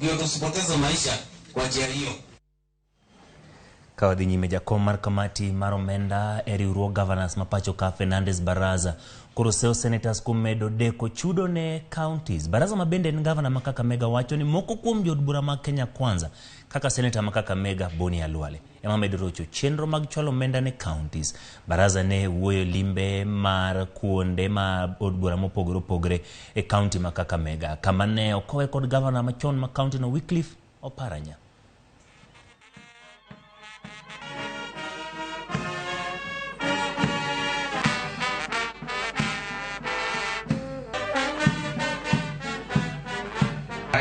ndio tusipoteze maisha kwa njia hiyo. Ka wadhi nyime, jakom mar kamati mar omenda e riwruog governors ma pacho ka, Fernandes Baraza, koro seyo senators kuom medo deko chudo ne counties. Baraza ma bende en gavana ma Kakamega wacho ni moko kuom jood bura mag Kenya Kwanza kaka seneta ma Kakamega Boni Khalwale ema medo rocho chenro mag chwalo omenda ne counties. Baraza ne wuoyo limbe mar kuonde ma od bura mopogore opogore e county ma Kakamega kama ne okowe kod gavana machon ma county no, Wycliffe Oparanya.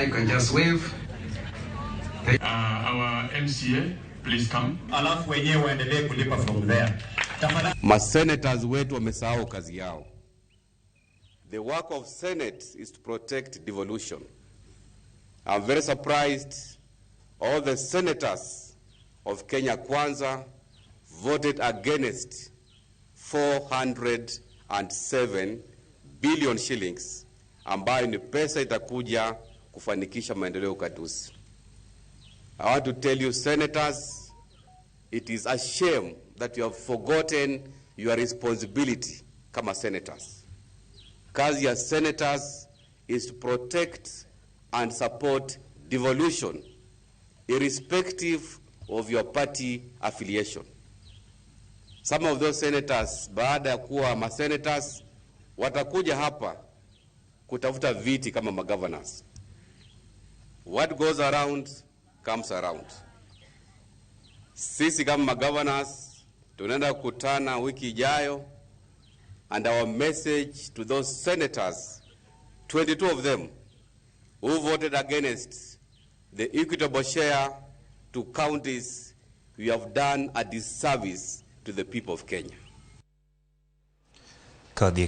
You can just wave. Our MCA, please come. Alafu wenyewe waendelee kulipa from there. Tafadhali. Masenators wetu wamesahau kazi yao. The work of Senate is to protect devolution. I'm very surprised all the senators of Kenya Kwanza voted against 407 billion shillings ambayo ni pesa itakuja kufanikisha maendeleo ugatuzi. I want to tell you, senators, it is a shame that you have forgotten your responsibility kama senators. Kazi ya senators is to protect and support devolution irrespective of your party affiliation. Some of those senators, baada ya kuwa masenators, watakuja hapa kutafuta viti kama magovernors. What goes around comes around. Sisi kama magovernors tunaenda kukutana wiki ijayo, and our message to those senators, 22 of them who voted against the equitable share to counties, we have done a disservice to the people of Kenya. Kadhi.